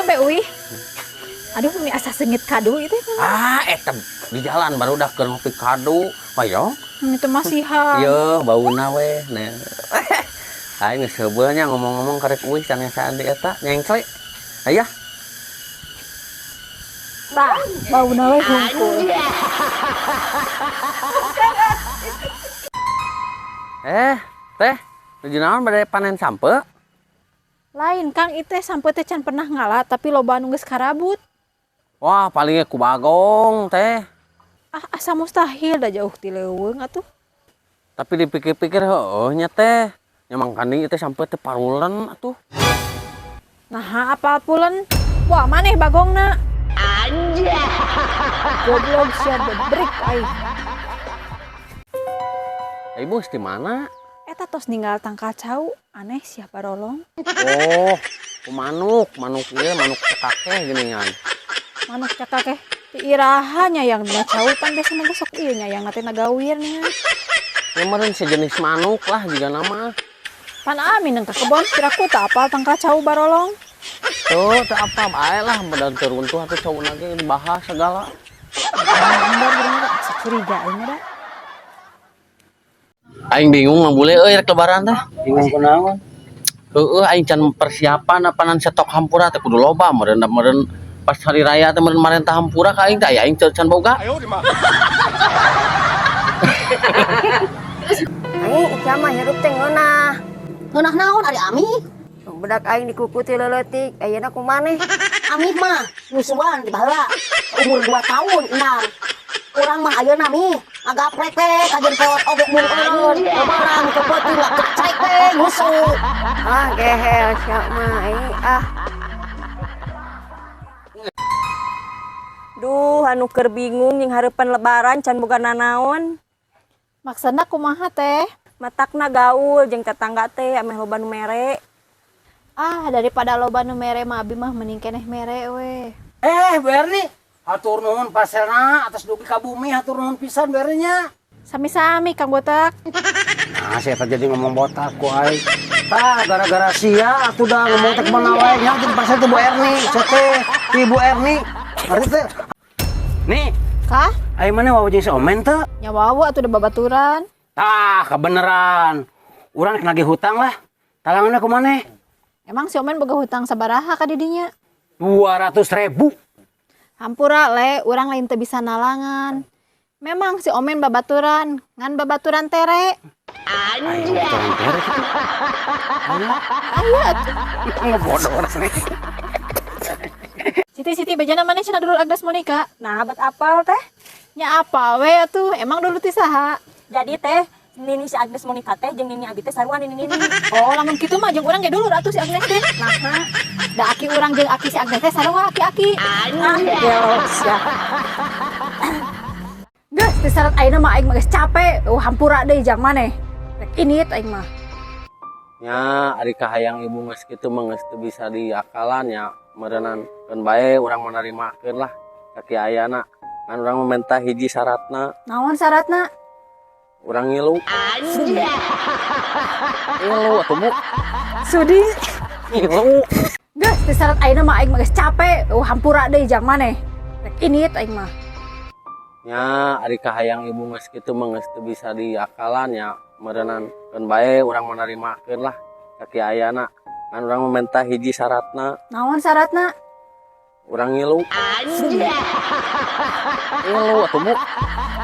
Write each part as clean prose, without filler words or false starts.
Nembe uih. Aduh, meni asa seungit kadu itu. Ah, eta di jalan baru udah keur ngopi kadu. Ayo. Itu masihan. Yo, bauna we. Nah. Aing geus heubeul nya ngomong-ngomong karek uih can ngesaan di eta nyengcle. Aya. Tah, bauna we hungkul. Teh, nuju naon bade panen sampe? Lain Kang, itu sampe teh can pernah ngala tapi loba anu geus karabut. Wah, palingnya ku bagong teh. Ah, asa mustahil da jauh ti leuweung atuh. Tapi dipikir-pikir heueuh nya teh. Nya mangkani teh sampe teh parulen atuh. Naha apal pulen? Wah, maneh bagongna. Anjay. Goblok sia bebrik aing. Ibu di mana? Eta tos ninggal tangkal cau, aneh siapa rolong. Oh, ku manuk, manuk ieu manuk cekakeh geuningan. Manuk cekakeh ti iraha nyayang dina cau pan biasana ge sok ieu nyayang teh nagawir nya. Ya meureun sejenis manuk lah jiga nama. Pan ami nang ka kebon piraku teu apal tangkal cau barolong. Tuh, teu apa bae lah badan teu runtuh atuh cauna ge dibahas segala. Bener bener asa curiga aing da. Aing bingung mah bule euy rek lebaran teh. Bingung kunaon? Heueuh aing can persiapan apanan stok hampura teh kudu loba meureun meureun pas hari raya teh meureun marentah hampura ka aing teh aya aing can boga. Aing ieu mah hirup teh ngeunah. Ngeunah naon ari Ami? Budak aing dikukuti leuletik, ayeuna kumaneh? Ami mah nyusuan di baheula umur 2 tahun endang. Urang mah ayeuna mi ngagaprek teh kajen peot oge mun eureun lebaran ke peuting ngacrek teh nyusu. Ah gehel sia mah aing ah. Duh, anu keur bingung jeung hareupan lebaran can boga nanaon. Maksudna kumaha teh? Matakna gaul jeung tetangga teh ameh loba nu mere. Ah, daripada loba nu mere mah abi mah mending keneh mere we. Bu Erni, hatur nuhun paselna atas dugi ka bumi, hatur nuhun pisan Bu Erni nya. Sami-sami Kang Botak. Nah, saya teh jadi ngomong botak ku aing. Tah, gara-gara sia atuh da ngomong teh kumaha wae nya jeung pasel teh Bu Erni, sia teh Ibu Erni. Ngerti teh? Nih, Kah? aing mana wawu jeung si Omen teu? Nya wawu atuh da babaturan. Tah, kebeneran. Urang rek nagih hutang lah. Talanganna ku maneh? Emang si Omen boga hutang sabaraha ka didinya? 200.000. Hampura le, urang lain teu bisa nalangan. Memang si Omen babaturan, ngan babaturan tere. Aing babaturan tere kitu. Aya atuh. Ngebodoh rasanya. Siti, Siti, bejana maneh cenah dulur Agnes Monica? Nah, bet apal teh? Nya apa we atuh? Emang dulur ti saha? Jadi teh nini si Agnes Monica teh jeung nini abi teh sarua nini nini. Oh, lamun kitu mah jeung urang ge dulur atuh si Agnes teh. Naha? Da aki urang jeung aki si Agnes teh sarua aki-aki. Ah, gelo sia. Geus, teu syarat ayeuna mah aing mah geus capek. Oh, hampura deui jang maneh. Rek init aing mah. Nya ari kahayang ibu geus kitu mah geus teu bisa diakalan nya meureunnan keun bae urang mah narimakeun lah kaki ayana. Ngan urang mah menta hiji syaratna. Naon syaratna? Urang ngilu. Ngilu atuh Bu. Sudi. Ngilu. Geus, teu syarat ayeuna mah aing mah geus capek. Oh, hampura deui jang maneh. Rek init aing mah. Nya ari kahayang ibu geus kitu mah geus teu bisa diakalan nya meureunnan keun bae urang mah narimakeun lah kaki ayana. Ngan urang mah menta hiji syaratna. Naon syaratna? Urang ngilu. Ngilu atuh Bu.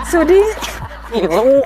Sudi. Ngilu.